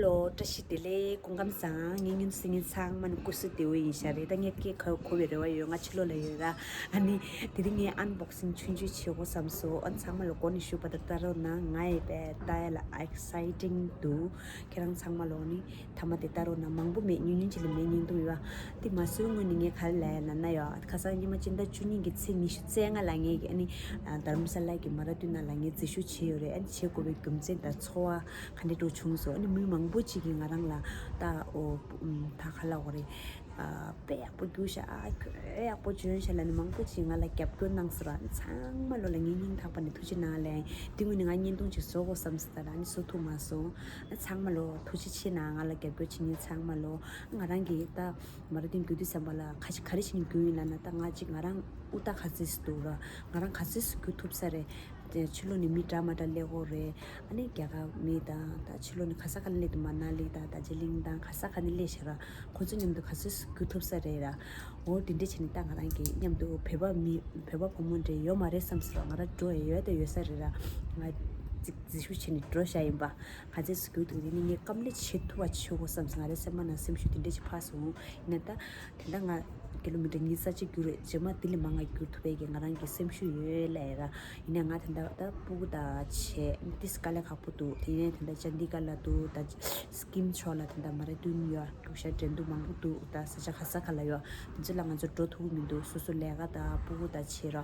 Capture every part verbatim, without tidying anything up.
ཨོ། བཀྲ་ཤིས་བདེ་ལེགས། སྐུ་ཁམས་བཟང་། ངའི་བརྙན་ཐུང་གཟིགས་མཁན་ཚང་མ་ནི་སྐུ་གཟུགས་བདེ་པོ་ཡིན་ཤག་རེད། ད་ངས་སྐད་ག་གོ་བའི་རེ་བ་ཡོད། ང་ཕྱི་ལོགས་ལ་ཡོད་ར། ཨ་ནི་དེ་རིང་ངས་ཨན་བོག་སིང་ཆུང་ཆུང་བྱེད་དགོས་བསམ་སོང་། ཨ་ནི་ཚང་མ་ལོ་སྒོ་ནས་ཞུགས་པ་དང་ལྟ་རོགས་གནང་། ང་ཡི་བལ་ལྟ་ཡ་ལ་ཨེག་སའི་ཊིང་འདུག་ཁྱེད་རང་ཚང་མ་ལོ་ནི་མཐའ་མ་དེ་ལྟ་རོགས་གནང་། མང་པོ་མེད། ཉུང་ཉུང་ཅིག་ལས་མེད། བརྙན་ཐུང་ཡོད་ཨ། དེ་མ་བཟོས་སྔོན་ནས་ངས་ག་རེ་ལབ་ཡ་ལབ་ན་ཡོད། ཁ་སང་ཉི་མ་སྤྱི་ཟླ་བཅུ་གཉིས་ཀྱི་ཚེས་ཉི་ཤུ་རྩ་ལྔ་ལ་ངས་ཨ་ནི་དྷ་རམ་ས་ལ་གི་མ་ར་ཐོན་ནང་ལ་ངས་འཛུལ་ཞུགས་བྱས་ཡོད་རེད། ཨ་ནི་བྱེད་དགོས་པའི་རྒྱུ་མཚན་དང་ཚོར་བ་ག་འདྲ་འདྲ་བྱུང་སོང་། ཨ་ནི་མི་མང་པོ་ཅིག་གིས་ང་རང་ལ་ད་ཨོ་ད་ག་ལབ་དགོས་རེད། ཨ། དཔེ་ཡག་པོ་བསྒྱུར་ཤག་ཨ། ཁྱོད་ཡག་པོ་བྱོན་ཤག་ལབ་ནས་མང་པོ་ཅིག་ང་ལ་རྒྱབ་སྐྱོར་གནང་སོང་ར། ཚང་མ་ལོ་ལ་ངས་སྙིང་ཐག་པ་ནས་ཐུགས་རྗེ་གནང་ལབ། དེ་སྔོན་ནས་ང་བརྙན་ཐུང་ཅིག་བཟོ་དགོས་བསམ་སོང་། ད་ཨ་ནི་བཟོ་ཐུབ་མ་སོང་། ཨ། ཚང་མ་ལོ་ཐུགས་རྗེ་ཆེ་གནང་། ང་ལ་རྒྱབ་སྐྱོར་བྱེད་མཁན་ཚང་མ་ལོ། ང་རང་གིས་ད་མ་ར་ཐོན་རྒྱུག་དུས་ཙམ་པ་ལ་ག་ཅི་ག་རེ་བྱས་ནས་རྒྱུག་ཡིན་ལབ་ན། ད་ང་ཅིག་ང་རང་དབུགས་ཐག་ག་ཚོད་སུ་འདུག་ར། ང་རང་ག་ཚོད་སུ་རྒྱུག་ཐུབ་ས་རེད། དེ་ཕྱི་ལོགས་ནས་མི་འདྲ་མ་འདྲ་སླེབས་ཀྱི་ཡོད་རེད། ཨ་ནི་རྒྱ་གར་མི་དང་ད་ཕྱི་ལོགས་ནས་ག་ས་ག་ནས་སླེབས་འདུག་མ་ན་ལི་དང་དར་ཇི་ལིང་དང་ག་ས་ག་ནས་སླེབས་ཤག་ར། ཁོང་ཚོ་མཉམ་དུ་ག་ཚོད་སུ་རྒྱུག་ཐུབ་ས་རེད་ར། འོ་དེ་འདྲ་བྱས་ནས་ད་ང་རང་གིས་མཉམ་དུ་བོད་པ་མི་བོད་པ་བུ་མོ་འདྲ་ཡོད་མ་རེད་བསམ་སོང་ར། ང་རང་འགྲོ་ཡ་ཡོད་དང་ཡོད་ས་རེད་ར། ང་འཛུལ་འཛུལ་ཞུགས་བྱས་ནས་འགྲོ་བཞག་ཡིན་པ། ག་ཚོད་སུ་རྒྱུག་ཐུབ་དེ་ནི་ངས་སྐམ་ལས་བྱེད་ཐུབ་པ་བྱེད་དགོས་བསམ་སོང་། ང་རའི་སེམས་པ་ནང་སེམས་ཤུགས་དེ་འདྲ་ཞིག་འཕར་སོང་། ཡིན་ན་ད་དེ་འདྲ་ང་ཀི་ལོ་མི་ཊར་ཉི་ཤུ་རྩ་གཅིག་རྒྱུག་རེད། རྗེས་མ་དེ་ལས་མང་བ་རྒྱུག་ཐུབ་པའི་གི་ང་རང་གི་སེམས་ཤུགས་ཡོད་ལབ་ཡ་ར། ཡིན་ནའི་ང་ད་ལྟ་ད་སྤུ་གུ་དང་བྱས་ཏིས་དཀའ་ལས་ཁག་པོ་འདུག་དེ་ནས་ད་ལྟ་ཅན་དི་གྷར་ལ་འདུག་ད་སི་ཀིམ་ཕྱོགས་ལ་ད་ལྟ་མ་ར་ཐོན་ཡོད། རྒྱུག་ཤར་འགྲན་བསྡུར་མང་པོ་འདུག་ད་ས་ཆ་ག་ས་ག་ལ་ཡོད། དེ་ཚོ་ལ་ང་ཚོ་འགྲོ་ཐུབ་ཀྱི་མི་འདུག་སོ་སོ་ལས་ཀ་དང་སྤུ་གུ་དང་བྱས་ར།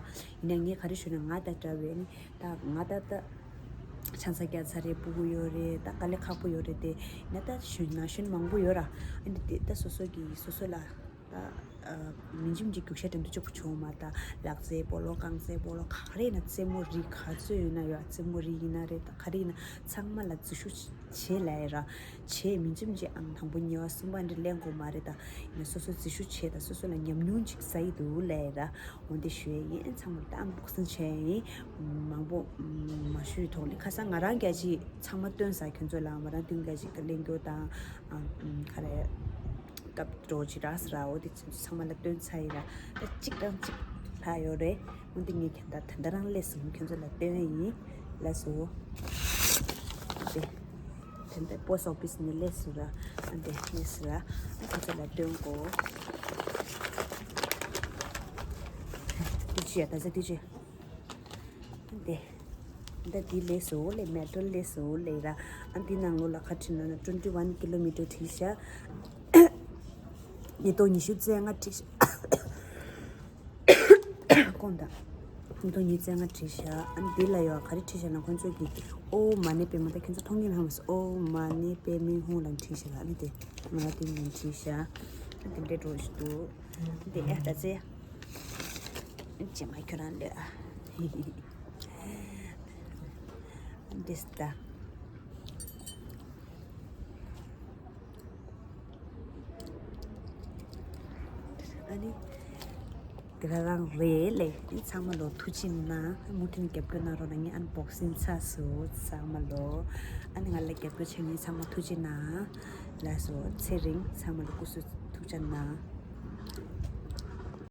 ཡིན་ནའི་ངས་ག་རེ་ཞུ་ན། ང་ད་འདྲ་བའི་ནི་ད་ང་ད་ལྟ་ཆང་ས་བརྒྱབ་ཚར་རེད། སྤུ་གུ་ཡོད་རེད། ད་དཀའ་ལས་ཁག་པོ་ཡོད་རེད། དེ་ན་ད་གཞོན་ན་གཞོན་མང་པོ་ཡོད་ར། ཨ་ནི་དེ་ད་སོ་སོ་གི་སོ་སོ་ལ་ད་ཨ་མི་འཇིམ་གྱི་རྒྱུག་ཤར་འགྲན་བསྡུར་གཅིག་པུ་བྱུང་མ། ད་ལག་རྩེད་སྤོ་ལོ་རྐང་རྩེད་སྤོ་ལོ་ག་རེ་ཡིན་ན་རྩེད་མོ་རིགས་ག་ཚོད་ཡོད་ན་ཡོད། རྩེད་མོ་རིགས་ཡིན་ན་རེད། ད་ག་རེ་ཡིན་ན་ཚང་མ་ལ་འཛུལ་ཞུགས་བྱེད་ལབ་ཡ་ར། བྱེད། མི་འཇིམ་གྱི་ཨང་དང་པོ་གཉིས་པ་གསུམ་པ་འདྲ་ལེན་དགོས་མ་རེད། ད་ཡིན་ན་སོ་སོ་འཛུལ་ཞུགས་བྱེད། ད་སོ་སོ་ལ་ཉམས་མྱོང་ཅིག་བསགས་ཀྱི་འདུག་ལབ་ཡ་ར། འོ་འདི་ཞུ་ཡ་ཡིན། ཚང་མ་ལ་ད་ཨན་བོག་སིང་བྱས་ཡིན། མང་པོ་མ་ཞུས་ཐོག་ནས་ཁ་སང་ང་རང་རྒྱ་ཆེ་ཚང་མ་སྟོན་ས། ཁྱོད་ཚོ་ལ་མ་ར་ཐོན་རྒྱ་ཆེ་ག་ལེན་རྒྱུ་དང་ཨ་ག་རེ་སྐབས་འགྲོ་ཅི་ར་ས་ར། འོ་དེ་ཚོ་ཚང་མ་ལ་སྟོན་ཚར་ཡིན་ར། ད་གཅིག་རང་གཅིག་ལྷག་ཡོད་རེད། འོ་འདི་ངས་ཁྱོད་ད་ད་ལྟ་རང་སླེབས་སོང་། ཁྱོད་ཚོ་ལ་སྟོན་ཡིན། ལགས་སོ། དེ་དེ་འདྲ་པོ་སི་ཨོ་ཕི་སི་ནས་སླེབས་སོང་ར། ཨ་འདི་སླེབས་སོང་ར། ཨ་ཁྱོད་ཚོ་ལ་སྟོན་གོ། དེ་ཅི་ཡ་ད་ཟེར་དེ་ཅི། ཨ་འདི་འདི་འདི་སླེབས་སོང་ལེ། མེ་ཊོ་སླེབས་སོང་ལེ་ར། ཨ་འདི་ནང་ལོགས་ལ་ག་བྲིས་ན་ན་twenty one kilometer བྲིས་ཤག་ཉིས་སྟོང་ཉི་ཤུ་རྩ་ལྔ་བྲིས་ཤག་དགོངས་དག་ཉིས་སྟོང་ཉི་ཤུ་རྩ་ལྔ་བྲིས་ཤག་ཨ་ནི་འདི་ལ་ཡོད་ག་རེ་བྲིས་ཤག་ན་ཁོང་ཚོ་གིས་ཨོཾ་མ་ཎི་པདྨེ། ད་ཁྱོད་ཚོ་མཐོང་གི་ཡོད་ན་མ་གཟིགས། ཨོཾ་མ་ཎི་པདྨེ་ཧཱུྃ་ལབ་བྲིས་ཤག་ཨ་ནི་དེ་མ་ཎི་པདྨེ་བྲིས་ཤག་ཨ་དེ་འདྲའི་འགྲོ་ཞིག་འདུག་དེ་ཨ་ད་ཚེ་རྗེས་མ་ཁྱོད་རང་ལ་ཨ་འདི་ད། ཨ་ནི་དེ་ག་རང་རེད་ལེ། ཨ་ནི་ཚང་མ་ལོ་ཐུགས་རྗེ་གནང་། མུ་མཐུད་ནས་རྒྱབ་སྐྱོར་གནང་རོགས་གནང་། ངས་ཨན་བོག་སིང་ཚར་སོང་། ཚང་མ་ལོ། ཨ་ནི་ང་ལ་རྒྱབ་སྐྱོར་བྱེད་མཁན་ཚང་མ་ཐུགས་རྗེ་གནང་། ལགས་སོ། ཚེ་རིང་། ཚང་མ་ལ་སྐུ་གཟུགས་ཐུགས་ཅག་གནང་།